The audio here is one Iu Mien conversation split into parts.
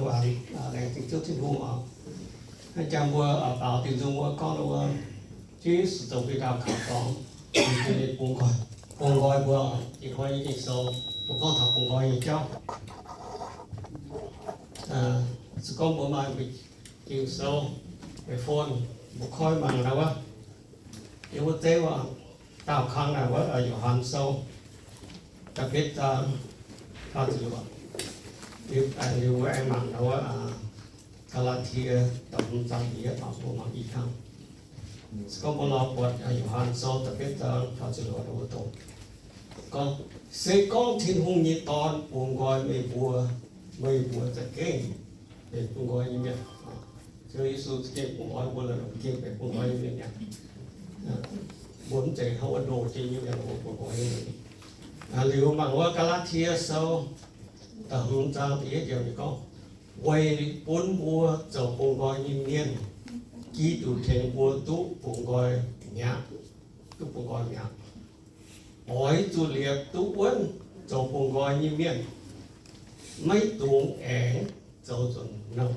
Laengz zingh Ziouv Tin-Hungh oc. Hnangv jangx mbuo baaux diuh nzung wuov gorngv wuov, Ziouv Yesu zoux bun ndaauh kaux dorngx, bun ninh bungx nqoi, bungx nqoi mbuo. Ih hnoi nyei Ging-Sou mbuo gorngv taux bungx nqoi nyei jauv. Se gorngv mbuo maaih Ging-Sou, mbuo phone, mbuo koi mangc naaiv wuov. Yie mbuo zeiv wuov, daauh kang naaiv wuov, Yo^han Sou, da'betv zaang, faah ziepc luoqc. Liuz mbuo aengx mangc naaiv wuov, Gaa^laa^tie da'hmz zaang da'yietv, mbuo mangc i kang. Se gorngv mbuo lorz buatc Yo^han Sou da'betv zaang faah ziepc luoqc, mbuo doqc gorngv, Se gorngv Tin-Hungh nyei Dorn bungx nqoi meih mbuo, meih mbuo za'gengh benx bungx nqoi nyei mienh. Ziouv Yesu za'gengh bungx nqoi mbuo, mbuo gengh benx bungx nqoi nyei mienh mi'aqv. Mbuo mv zeiz hnangv wuov ndoh jienv nyei mienh, mbuo bungx nqoi nyei mienh. Liuz mangc wuov Gaa^laa^tie Sou da'hmz zaang da'yietv yiemc ninh gorngv, Weic bun mbuo zoux bungx nqoi nyei mienh, Giduc tengx mbuo duqv bungx nqoi mi'aqv, duqv bungx nqoi mi'aqv. Oix zuqc liepc duqv wuonv zoux bungx nqoi nyei mienh, maiv dungx aengx zoux nzunc nouh.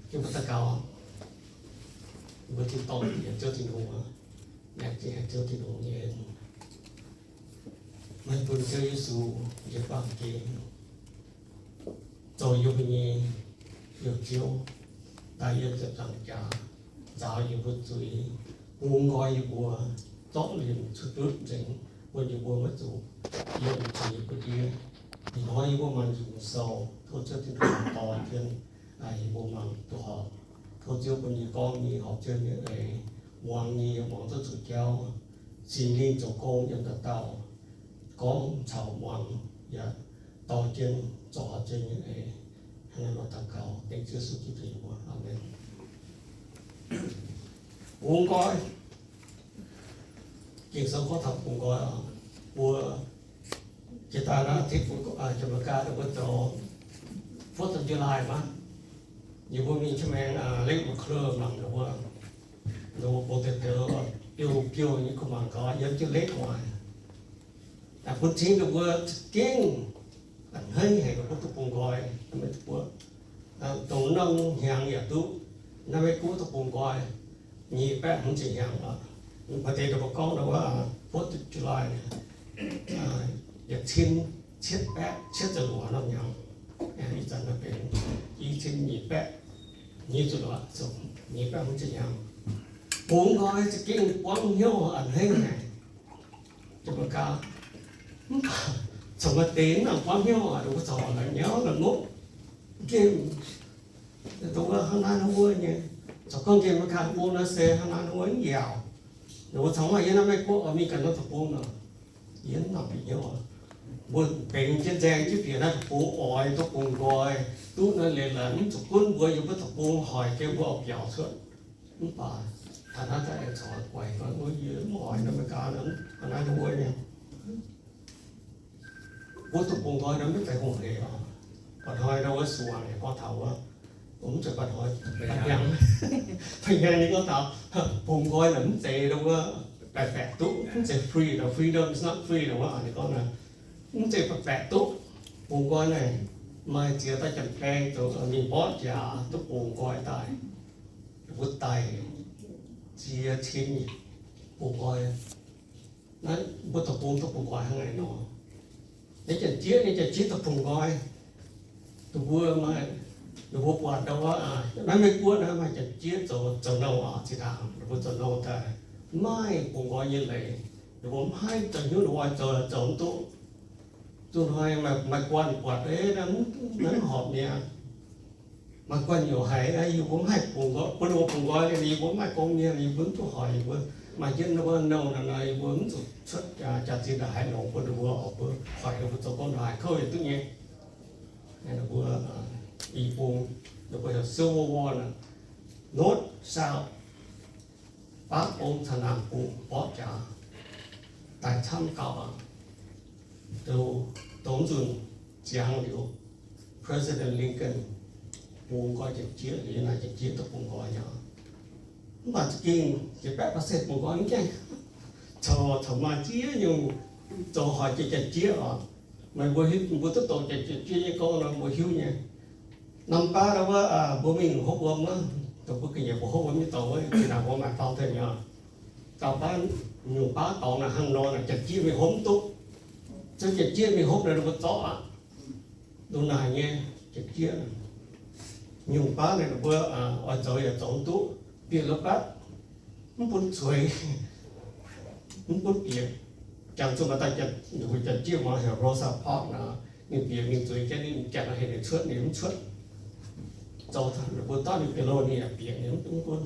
Mbuo daux gaux, mbuo tin-dorngh yietc Ziouv Tin-Hungh, laengz zingh Ziouv Tin-Hungh nyei, meih bun Ziouv Yesu yiem baamh gen zoux yie mbuo nyei Ziouv, daaih yiem ziepc nzaangc jaax nzaaux yie mbuo zuiz, bungx nqoi yie mbuo, zorqv liemh cuotv ndutv nzengc, bun yie mbuo maiv zuqc yiem zuiz bun ndie. Ih hnoi yie mbuo mangc Ging-Sou, tov Ziouv Tin-Hungh dorh jienv yie mbuo mangc duqv horpc. Tov Ziouv bun yie gorngv nyei horpc Ziouv nyei eix, muangx nyei muangx duqv zuqc jauv. Singx Lingh zoux gong yiem dauh dauh gorngv caux muangx yaac dorh jienv zoux horpc Ziouv nyei eix. Hnangv naaiv nor daux gaux dengv Ziouv Yesu Giduc nyei mbuox. Aamen. Bungx nqoi. Ging-Sou gorngv taux bungx nqoi oc. Mbuo jiex daaih naaiv Tin-Hungh, Janx-Meigaa mbuo zoux Fourth of July maiv? Yie mbuo mingh jienv maengx Lake Mackerel mangc ninh mbuo, ninh mbuo bungx deix biouv, biouv biouv nyei kuh mangc gaax, yiem jienv lake waaic. Bun cing ninh mbuo za'gengh a'hneiv haic ninh mbuo duqv bungx nqoi. Dongh norm hnyangx yaac duqv, naaiv Meiv Guoqv duqv bungx nqoi nyic baeqv hmz ziepc hnyangx oc. Maaih deix ninh mbuo gorngv wuov Fourth of July, yietc cin cietv baeqv cietv ziepc luoqc norm hnyangx. Ih zanc naaiv benx i cin nyic baeqv nyic ziepc luoqc, nyic baeqv hmz ziepc hnyangx. Bungx nqoi za'gengh buangv hnyouv a'hneiv haic. Janx-Meigaa, mv baac zoux maaih deix mv nangc buangv hnyouv, ninh mbuo zoux la'nyauv la'nopv, nqemh, dongh wuov hnangv naaiv hnangv wuov nyei. Zoux gorngv nqemh Meigaa bung naaiv se hnangv naaiv hnangv wuov mv yaauc. Ninh mbuo caux maaih yiem naaiv Meiv Guoqv oix mingh ganh norm deic-bung nor, yie mv nangc bieqc hnyouv. Mbuo benx jienv nzaeng jienv bieqc naaiv deic-bung oix duqv bungx nqoi, duqv naaiv leiz-latc, mv zuqc gunv mbuo yiem wuov deic-bung hoic jienv mbuo oix biaux cuotv. Mv baac taux naaiv daaih aengx corc guaix gorngv, yie mv oix naaiv Meiv Guoqv, hnangv naaiv hnangv wuov nyei. Mbuo duqv bungx nqoi nor maiv zeiz hungh hec oc. Mba'hnoi nor wuov suangx gorngv taux wuov, mv zeiz mba'hnoi, mba'hnyangx, mba'hnyangx ninh gorngv taux bungx nqoi naaic mv zeiz wuov baeqc baeqc duqv, mv zeiz free nor, freedom is not free nor wuov ninh gorngv naaic, mv zeiz baeqc baeqc duqv. Bungx nqoi naaic maaih ziex dauh janx-baeng zoux mingh mborqv jaax duqv bungx nqoi daaih, mbuo daic ziex cin bungx nqoi. Naaiv mbuo deic-bung duqv bungx nqoi hnangv naaiv nor. Naaiv janx-jieqv, naaiv janx-jieqv duqv bungx nqoi. Ninh mbuo maaih, ninh mbuo buatc ndau wuov, naaiv Meiv Guoqv naaiv maaih janx-jieqv zoux, zoux nouh oc, zinh ndaangc ninh mbuo zoux nouh daaih, maaih bungx nqoi nyei leiz. Ninh mbuo mv haih zoux hnyouv, ninh mbuo oix zoux, zoux mv duqv. Zuqc hnoi maaih guanh buatc, naaiv mv horpc nyei. Maaih guanh youc haiz, yie mbuo mv haih bungx nqoi, bun ninh mbuo bungx nqoi liuz, yie mbuo mv maaih gong mienh, yie mbuo mv duqv hoic, yie mbuo maaih jienv wuov nouh nor, yie mbuo mv zuqc cuotv jaax-zinh ndongc haaix longx bun ninh mbuo, oix mbuo hoic ninh mbuo zoux gong ndongc haaix kouv yaac duqv nyei. Ninh mbuo i bung, ninh mbuo heuc Civil War, North South, baav bung caux naamh bung mborqv jaax, daaih camv gauh aqv. Dongh nzunc ziangx liuz, President Lincoln bungx nqoi janx-jieqv, liuz naaiv janx-jieqv duqv bungx nqoi nyei. Mv baac za'gengh yietc baeqv percent bungx nqoi mv gaengh, corc, corc maaih ziex nyungc zoux hoic jiex Janx-Jieqv oc. Meih mbuo hiuv, mbuo duqv doqc Janx-Jieqv nyei gong nor mbuo hiuv nyei. Norm baav wuov, mbuo mingh hopv wuom wuov, dongh mbuo ga'nyiec mbuo hopv wuom nyei dorngx wuov, zinh ndaangc mbuo maaih faam tengx nyei oc. Dauh baav, nyungc baav dorngx naaic hnangv nor naaic Janx-Jieqv mingh hopv mv duqv. Zuov Janx-Jieqv mingh hopv naaic ninh mbuo zorqv aqv. Ndongc naaic nyei, Janx-Jieqv nyungc baav naaic ninh mbuo oix zoux yaac zoux mv duqv, bieqc la'batv mv bun zueiz, mv bun bieqc. Jangx zuqc maaih dauh Janx-Jieqv muangx heuc Rosa Parks nor, ninh bieqc mingh zueiz jienv ninh janx heuc ninh cuotv ninh mv cuotv. Zoux ninh mbuo dorv ninh bieqc loh ninh yaac bieqc ninh mv gunv.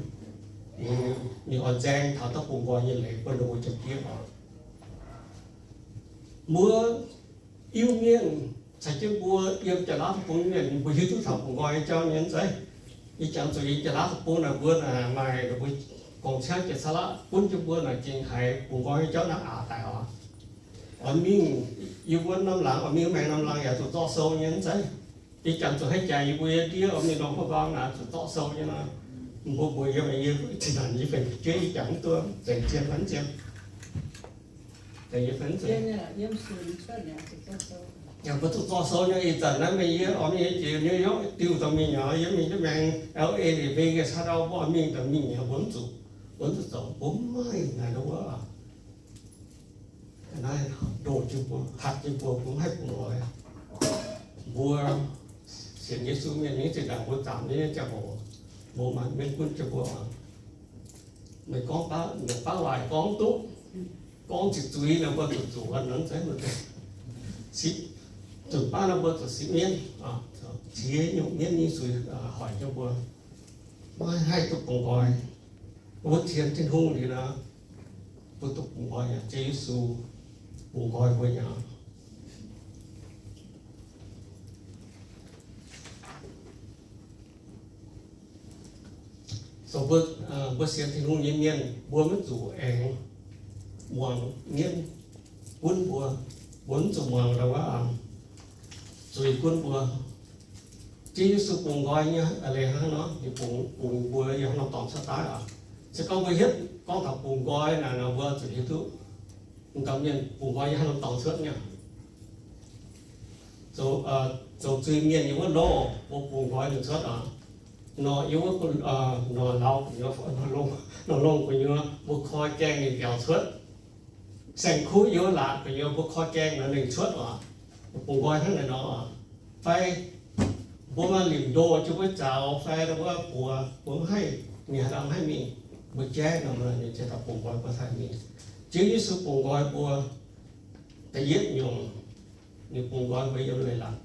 Ninh oix nzaeng taux dauh bungx nqoi nyei leiz bun ninh mbuo Janx-Jieqv oc. Mbuo Iu-Mienh caux jienv mbuo yiem Janx-Laauv Deic-Bung nyei mienh, mbuo hiuv duqv taux bungx nqoi nyei jauv nyei mv zeiz? Yie jangx zuqc yiem Janx-Laauv Deic-Bung naaic mbuo naaic maaih mbuo gong-ciangv jiex saav laqv gunv jienv mbuo naaic gengh haiz bungx nqoi nyei jauv naaiv aqc daic oc. Oix mingh yiem wuov norm laangz, oix mingh maengx norm laangz yaac zuqc zorqv sou nyei mv zeiz? Yie jangx zuqc haaix jaax yie mbuo nyei ndiev oix mingh norm haaix nqaang naaic zuqc zorqv sou nyei nor, mbuo mbuox yie, yie zinh ndaangc yie benx jueiv yie jangx mv duqv, zeiz zien fai mv zien? Yie benx Yaac mbuo duqv zorqv sou nyei. Ih zanc naaiv meih yie oix mingh nyei jiex New York diuh dorh mingh nyei, yie mingh jienv maengx L A, Vegas, haaix ndau mbuo oix mingh daaih mingh nyei, mbuo mv zuqc, mbuo mv zuqc zoux, mbuo mv maaih naaic wuov. Naaiv ndoh jienv mbuo, hatc jienv mbuo, mbuo mv haih bungx nqoi. Mbuo sienx Yesu mienh nyei zinh ndaangc mbuo zaamc nyei ziangh hoc, mbuo maaih mienh gunv jienv mbuo. Meih gorngv baav, meih baav waac gorngv duqv, gorngv ziqc zuiz nor mbuo zuqc zuqc nor, zeiz mv zeiz? Zuqc baav nor mbuo zuqc sipv mienv, ziex nyungc mienv nyei zuiz hoic jienv mbuo maiv haih duqv bungx nqoi. Mbuo sienx Tin-Hungh liuz nor, mbuo duqv bungx nqoi yaac Ziouv Yesu bungx nqoi mbuo nyei. So mbuo, mbuo sienx Tin-Hungh nyei mienh, mbuo maiv zuqc aengx muangx mienv gunv mbuo. Mbuo mv zuqc muangx wuov zuiz gunv mbuo. Ziouv Yesu bungx nqoi nyei leiz hnangv nor, ninh bungx, bungx mbuo yiem haaix norm dorngx cuotv daaih oc. Se gorngv mbuo hietv gorngv taux bungx nqoi naaic nor, mbuo zuqc hiuv duqv dauh mienh bungx nqoi yiem haaix norm dorngx cuotv nyei. Zoux zuiz-mienh yiem wuov loh, mbuo bungx nqoi ninh cuotv oc. Nor yiem wuov, nor lauh gu'nyuoz, nor longh gu'nyuoz, mbuo koi gaengh ninh biaux cuotv. Saeng-kuv yiem wuov laatc gu'nyuoz, mbuo koi gaengh nor ninh cuotv oc. Bungx nqoi hnangv naaic nor. Fai mbuo maaih limc ndoh jienv mbuo zaux fai wuov buoz, mbuo mv haih, ninh haaix dauh mv haih mingh, mbuo jaiv nor ninh ziouc daaih bungx nqoi mbuo haih mingh. Ziouv Yesu bungx nqoi mbuo, da'yietv nyungc, ninh bungx nqoi mbuo yiem leiz-latc.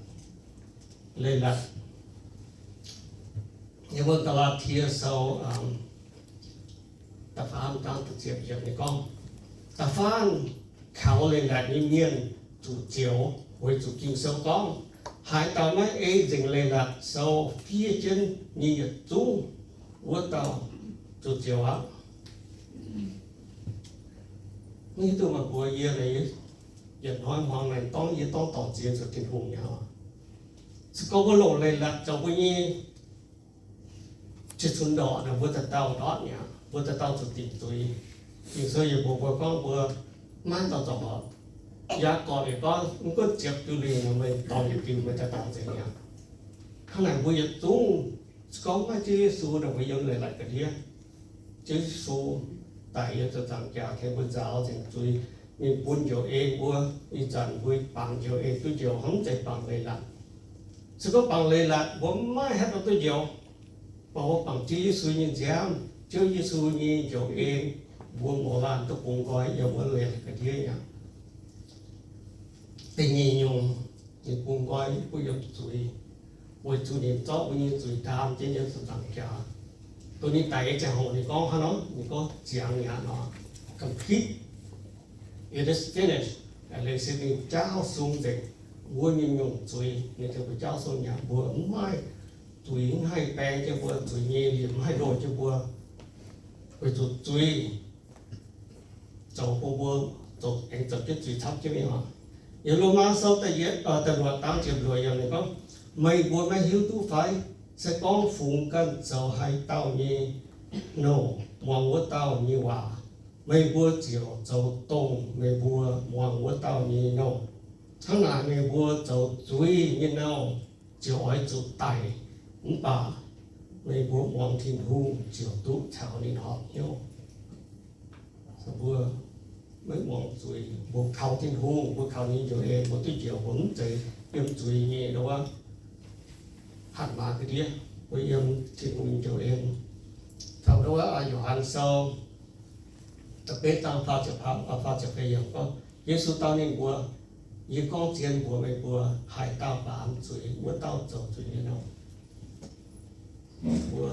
Leiz-latc. Yiem wuov Gaa^laa^tie Sou da'faam zaang da'ziepc yiemc ninh gorngv, da'faanh kaux leiz-latc nyei mienh zuqc zioux, weic zuqc Ging-Sou gorngv, haaix dauh maiv ei nzengc leiz-latc sou fiev jienv nyei yietc zungv, wuov dauh zuqc zioux aqv. Mv hiuv duqv meih mbuo yie, yietc hnoi hmuangx naaic dorngv yie dorngv dorngc ziex zuqc Tin-Hungh nyei oc. Se gorngv mbuo longc leiz-latc zoux mbuo nyei jiex cunx ndorqc naaic, mbuo dauh dauh ndortv mi'aqv. Mbuo dauh dauh zuqc dingc zuiz. Ging-Sou yaac mbuox mbuo gorngv mbuo maiv dauh zoux horpc. Yaagorpc yaac gorngv, mv gunv ziepc diuh lingc meih dorh yietc diuh meih dauh dauh nzengc mi'aqv. Hnangv naaic mbuo yietc zungv, se gorngv maiv Ziouv Yesu naaic, mbuo yiem leiz-latc ga'ndiev. Ziouv Yesu daic yiem ziepc nzaangc jaax tengx mbuo nzaaux nzengc zuiz. Ninh bun njoux en mbuo. Ih zanc mbuo bangc njoux en duqv njoux, hnangv mv zeiz bangc leiz-latc. Se gorngv bangc leiz-latc mbuo maiv haih duqv njoux. Mv baac mbuo bangc Ziouv Yesu nyei nziaamv, Ziouv Yesu nyei njoux en, mbuo mouz laanh duqv bungx nqoi yiem wuov leiz-latc ga'ndiev aqv. Da'nyeic nyungc, ninh bungx nqoi mbuo yiem zuiz, weic zuqc ninh zorqv mbuo nyei zuiz ndaam jienv yiem ziepc nzaangc jaax. Dongh ninh daic nyei ziangh hoc ninh gorngv hnangv nor, ninh gorngv ziangx mi'aqv nor, complete, it is finished. Leiz se ninh jaauv sung nzengc mbuo nyei nyungc zuiz, ninh tengx mbuo jaauv sung mi'aqv. Mbuo mv maaih zuiz mv haih baeng jienv mbuo, zuiz nyei liemh mv haih ndoh jienv mbuo, weic zuqc zuiz zoux bun mbuo zoux, aengx zoux jienv zuiz camv jienv mingh oc. Yiem Lomaa Sou da'luoqc zaang ziepc luoqc yiemc ninh gorngv, meih mbuo maiv hiuv duqv fai? Se gorngv fungx ganh zoux haaix dauh nyei nouh, muangx wuov dauh nyei waac. meih mbuo ziouc zoux dongh meih mbuo muangx wuov dauh nyei nouh. Hnangv naaic meih mbuo zoux zuiz nyei nouh ziouc oix zuqc daic, mv baac meih mbuo muangx Tin-Hungh ziouc duqv caux ninh horpc hnyouv. Mbuo maiv muangx zuiz, mbuo kaux Tin-Hungh, mbuo kaux ninh njoux en, mbuo duqv njoux, mbuo mv zeiz yiem zuiz nyei ndau wuov hatc maaz ga'ndiev, mbuo yiem Tin-Hungh njoux en. Taux ndau wuov Yo^han Sou da'betv zaang faah ziepc faah, faah ziepc feix yiemc gorngv, Yesu dau ninh mbuo, Yie gorngv zien mbuox meih mbuo, haaix dauh baamz zuiz, wuov dauh zoux zuiz nyei nouh. Mbuo,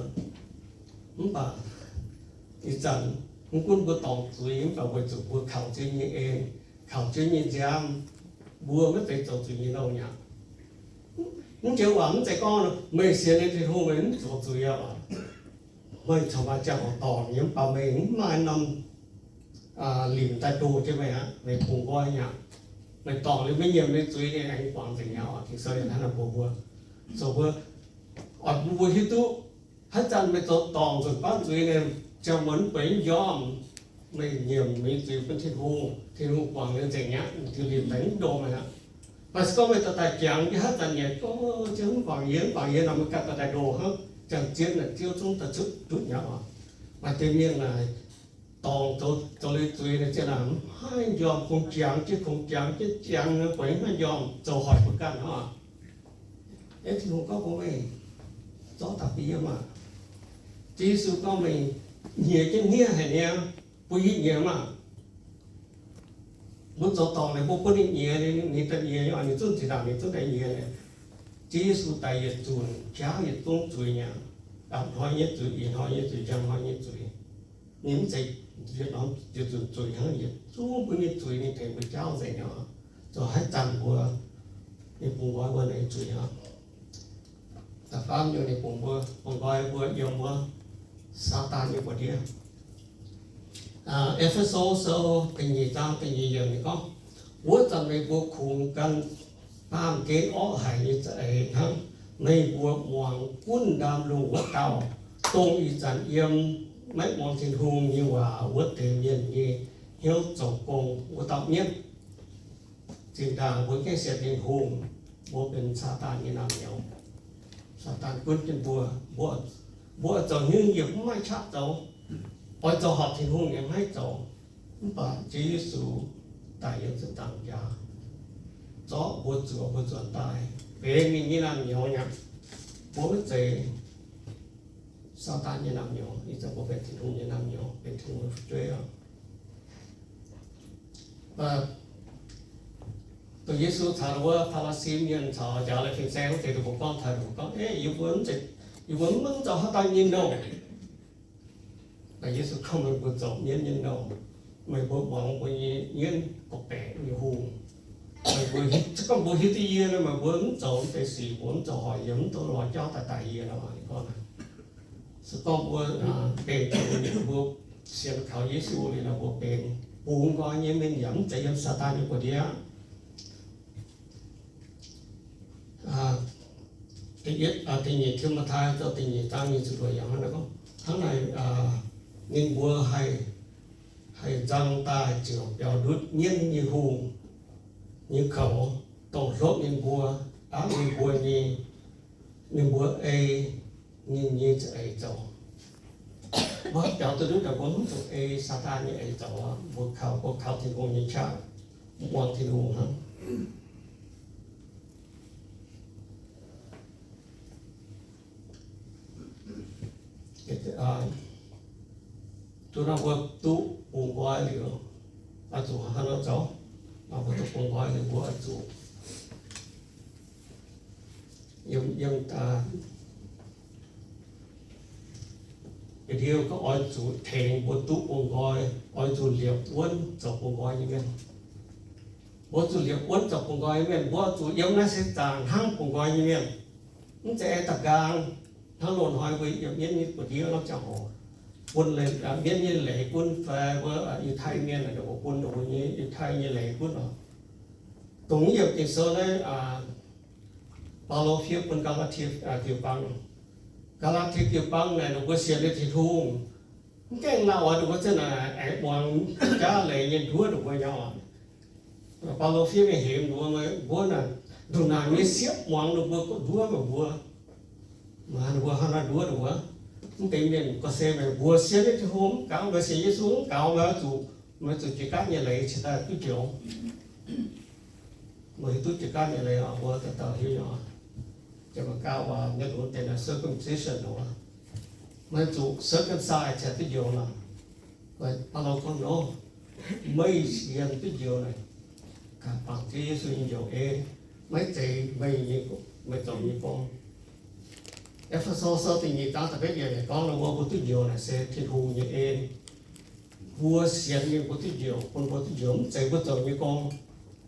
mv baac ih zanc mv gunv mbuo dorngc zuiz, mv baac weic zuqc mbuo kaux Ziouv nyei en, kaux Ziouv nyei nziaamv, mbuo maiv zeiz zoux zuiz nyei nouh mi'aqv. Mv joux waac mv zeiz gorngv meih sienx nyei Tin-Hungh meih mv zoux zuiz aqv. Meih corc maaih ziangh hoc dorngc nyei, mv baac meih mv maaih norm limc daaih ndoh jienv meih aqv. Meih bungx nqoi mi'aqv. Meih dorngc liuz meih nyiemc meih zuiz, ninh aengx guangc nzengc mi'aqv. Ging-Sou hnangv naaiv mbuox mbuo. Zoux mbuo, oix bun mbuo hiuv duqv, haaix zanc meih zoux dorngc nzunc baav zuiz, ninh ziangh hoc mv bueix mv njormh. Meih nyiemc meih zuiz bun Tin-Hungh, Tin-Hungh guangc liuz nzengc mi'aqv, ninh limc daaih mv ndoh meih aqv. Mv baac se gorngv meih dorh daaih jangx, yie haaix zanc nyei gorngv, Ziouv mv guangc yie, mv guangc yie nor, meih ganh dorh daaih ndoh hnangv, ziangh zien naaic Ziouv zungv daaih zuqv ndutv mi'aqv oc. Maaih deix mienh naaic dorngc zoux, zoux liuz zuiz naaic ziangh naaic mv haih njormh, kungx jangx jienv, kungx jangx jienv, jangx bueix mv haih njormh, zoux hoic mbuo ganh hnangv oc. Aeqv, Tin-Hungh gorngv mbuox meih, zorqv daaih bun yie maah! Ziouv Yesu gorngv meih nyiex jienv hniev haic niaa, bun yie nyiex maah! Mbuo zoux dorngc naaic mbuo bun ninh nyiex, ninh daaih nyiex, ninh zungv zinh ndaangc ninh zungv daaih nyiex. Ziouv Yesu daic yietc nzunc, jauv yietc zungv zuiz mi'aqv. Dapc hnoi nyei zuiz, ih hnoi nyei zuiz, njang hnoi nyei zuiz. Ninh mv zeiz yietc norm yietc nzunc zuiz hnangv, yietc zungv mbuo nyei zuiz ninh tengx mbuo jauv nzengc mi'aqv. Zoux haaix zanc mbuo, ninh bungx nqoi mbuo nyei zuiz aqv. Da'faam nyungc ninh bungx mbuo, bungx nqoi mbuo yiem wuov Saadaan nyei buoz-ndiev. E^fe^so Sou da'nyeic zaang da'nyeic yiemc ninh gorngv, Wuov zanc meih mbuo kungx gan baamh gen orqv haic nyei za'eix hnangv. Meih mbuo muangx gunv ndaamv-lungh wuov dauh, dongh ih zanc yiem maiv muangx Tin-Hungh nyei waac wuov deix mienh nyei hnyouv zoux gong wuov dauh mienv. Zinh ndaangc mbuo gengh sienx Tin-Hungh, mbuo benx Saadaan nyei naamh nyouz. Saadaan gunv jienv mbuo, mbuo, mbuo oix zoux haaix nyungc yie mv maaih qaqv zoux. Oix zoux horpc Tin-Hungh yie mv haih zoux. Mv baac Ziouv Yesu daic yiem ziepc nzaangc jaax, zorqv mbuo zuoqc mbuo nzuonx daaih benx ninh nyei naamh nyouz mi'aqv. Mbuo maiv zeiz Saadaan nyei naamh nyouz, ih zanc mbuo benx Tin-Hungh nyei naamh nyouz, benx Tin-Hungh nyei fu'jueiv oc. Dongh Yesu caux wuov Faa^li^si mienh caux njaaux leiz fin-saeng wuov deix, ninh mbuo gorngv taux, ninh mbuo gorngv, Ei, yie mbuo mv zeiz, yie mbuo mv zoux haaix dauh nyei nouh. Naaic Yesu gorngv, Meih mbuo zoux mienv nyei nouh. Meih mbuo muangx mbuo nyei mienv gorqv-baeqc nyei hungh. Meih mbuo, se gorngv mbuo hiuv duqv yie nor, meih mbuo mv zoux deix sic, mbuo mv zoux hoic yie, mv dungx lorz jauv daaih daix yie nor. Se gorngv mbuo benx mbuo sienx kaux Yesu liuz nor, mbuo benx bungx nqoi nyei mienh, yaac mv zeiz yiem Saadaan nyei buoz-ndiev. Da'yietv, da'nyeic Ti^mo^tai Sou da'nyeic zaang nyic ziepc luoqc yiemc hnangv naaiv gorngv, hnangv naaic ninh mbuo haih, haih nzang daaih ziouc biaux ndutv mienv nyei hungh nyei koux, dongh hlopv ninh mbuo, aapv ninh mbuo nyei, ninh mbuo ei ninh nyei za'eix zoux. Mbuo biaux duqv ndutv daaih, mbuo mv zuqc ei Saadaan nyei eix zoux. Mbuo kaux, mbuo kaux Tin-Hungh nyei qaqv, muangx Tin-Hungh hnangv. Duqv nor mbuo duqv bungx nqoi liuz, oix zuqc hnangv nor zoux. Mbuo duqv bungx nqoi liuz mbuo oix zuqc yiem, yiem, ga'ndiev gorngv oix zuqc tengx mbuo duqv bungx nqoi, oix zuqc liepc wuonv zoux bungx nqoi nyei mienh. Mbuo zuqc liepc wuonv zoux bungx nqoi nyei mienh. Mbuo zuqc yiem naaiv se zaangc hnangv bungx nqoi nyei mienh. Mv zeiz aengx da'nqaang hnangv loz-hnoi mbuo yiem mienv nyei buoz-ndiev wuov ziangh hoc, bun mienv nyei leiz gunv fai wuov Yiutai mienh, mbuo bun mbuo nyei Yiutai nyei leiz gunv oc. Dongh yiem Ging-Sou naaiv, Baulo fiev bun Gaa^laa^tie jiu-baang. Gaa^laa^tie jiu-baang naaic ninh mbuo sienx nyei Tin-Hungh, Mv gaengh lauh oix ndongc wuov zanc naaic aengx muangx jaav leiz nyei nduov ndongc wuov nyei oc. Baulo fiev mingh hemx ndongc wuov, mbuo naaic ndongc naaic nyei siepv muangx ndongc mbuo nduov meih mbuo. Maaih ninh mbuo hnangv naaiv nduov ndongc wuov. Mv deix mienh gorngv se meih mbuo sienx nyei Tin-Hungh mv gaux, meih sienx Yesu mv gaux, meih oix zuqc, meih zuqc jiex gaatv nyei leiz cingx daaih duqv njoux. Meih hiuv duqv jiex gaatv nyei leiz oc, mbuo dauh dauh hiuv nyei oc. Janx-Meiv gaav waac nyei longx deix naaic circumcision oc. Meih zuqc circumcise cingx duqv njoux nor. Baulo gorngv nor, meih sienx duqv njoux naaic, ganh bangc Ziouv Yesu nyei njoux ei, maiv zeiz meih nyei, meih zoux nyei gong. E^fe^so sou da'nyeic zaang da'betv yiemc gorngv nor, mbuo duqv njoux naaic se Tin-Hungh nyei en. Mbuo sienx mingh mbuo duqv njoux, bun mbuo duqv njoux, mv zeiz mbuo zoux nyei gong.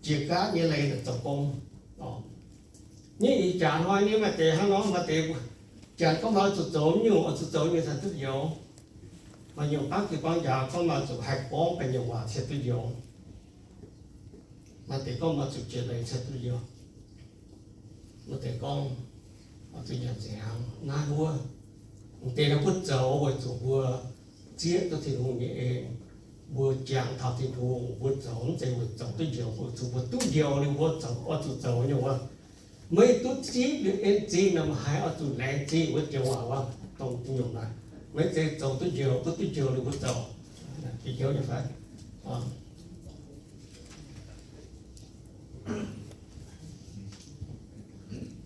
Jiex gaatv nyei leiz naaic zoux gong. Nyei ih jaax hnoi nyei maaih deix hnangv nor, maaih deix janx gorngv maaih oix zuqc zoux nyungc, oix zuqc zoux nyungc cingx duqv njoux. Maaih nyungc baav jiex baav njaaux gorngv maaih zuqc haih gorngv ganh nyungc waac cingx duqv njoux. Maaih deix gorngv maaih zuqc jiex leiz cingx duqv njoux. Maaih deix gorngv oix zuqc nyanc ziangx naaiv wuov. Deix naaiv mbuo zoux weic zuqc mbuo zieqv duqv Tin-Hungh nyei en. Mbuo jangx taux Tin-Hungh, mbuo zoux mv zeiz weic zoux duqv njoux, weic zuqc mbuo duqv njoux liuz mbuo zoux, oix zuqc zoux nyungc wuov. Meih duqv zipv liuz en zingh nor, meih haiz oix zuqc laengz zingh wuov joux waac wuov, dongh nyungc naaic. Maiv zeiz zoux duqv njoux, duqv duqv njoux liuz mbuo zoux.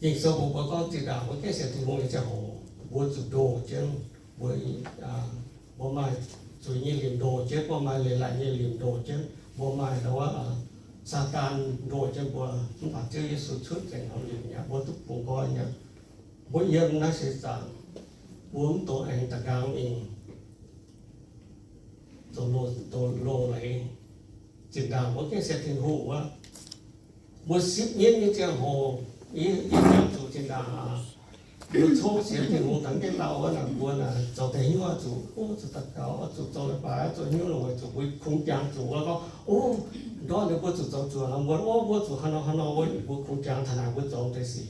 Ging-Sou mbuox mbuo gorngv zinh ndaangc mbuo gaengh sienx Tin-Hungh nyei ziangh hoc, mbuo zuqc ndoh jienv, mbuo, mbuo maaih zuiz nyei limc ndoh jienv, mbuo maah leiz-latc nyei limc ndoh jienv, mbuo maah ndau wuov, Saadaan ndoh jienv mbuo, mv baac Ziouv Yesu cuotv nzengc norm limc aqv, mbuo duqv bungx nqoi aqv. Mbuo yiem naaiv seix zaangc, mbuo mv dungx aengx da'nqaang mingh zoux loz-leiz. Zinh ndaangc mbuo gaengh sienx Tin-Hungh wuov, mbuo sipv mienv nyei ziangh hoc, yie jangx zuqc zinh ndaangc aqv. Mbuo coqv sienx Tin-Hungh daaih mv gaengh lauh wuov naaic, mbuo naaic zoux deix hnyouv oix zuqc, oix zuqc daux gaux, oix zuqc zoux leiz-baaix, oix zuqc hnyouv longx, weic zuqc mbuo kungx jangx zuqc wuov gorngv, o, ndortv liuz mbuo zuqc zoux zuoqc nor, mbuo, o, mbuo zuqc haaix nor haaix nor, weic mbuo kungx jangx taux naaic mbuo zoux deix sic,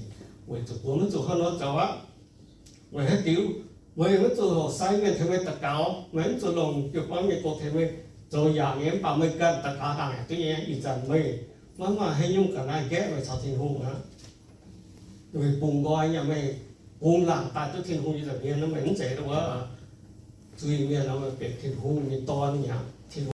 weic zuqc mbuo maiv zuqc haaix nor zoux aqv. Weic haaix diuc? Meih maiv zuqc horpc sai mienh tengx meih daux gaux, meih maiv zuqc longc jiu-baang nyei doz tengx meih zoux yaac nyei, mv baac meih ganh daux gaux dangh yaac duqv nyei. Ih zanc meih maiv maaih haaix nyungc ga'naaiv nqaeqv meih caux Tin-Hungh aqv. Meih bungx nqoi nyei, meih bungx laangc daaih duqv Tin-Hungh nyei nza'hmien nor, meih mv zeiz wuov zuiz-mienh nor, meih benx Tin-Hungh nyei dorn mi'aqv.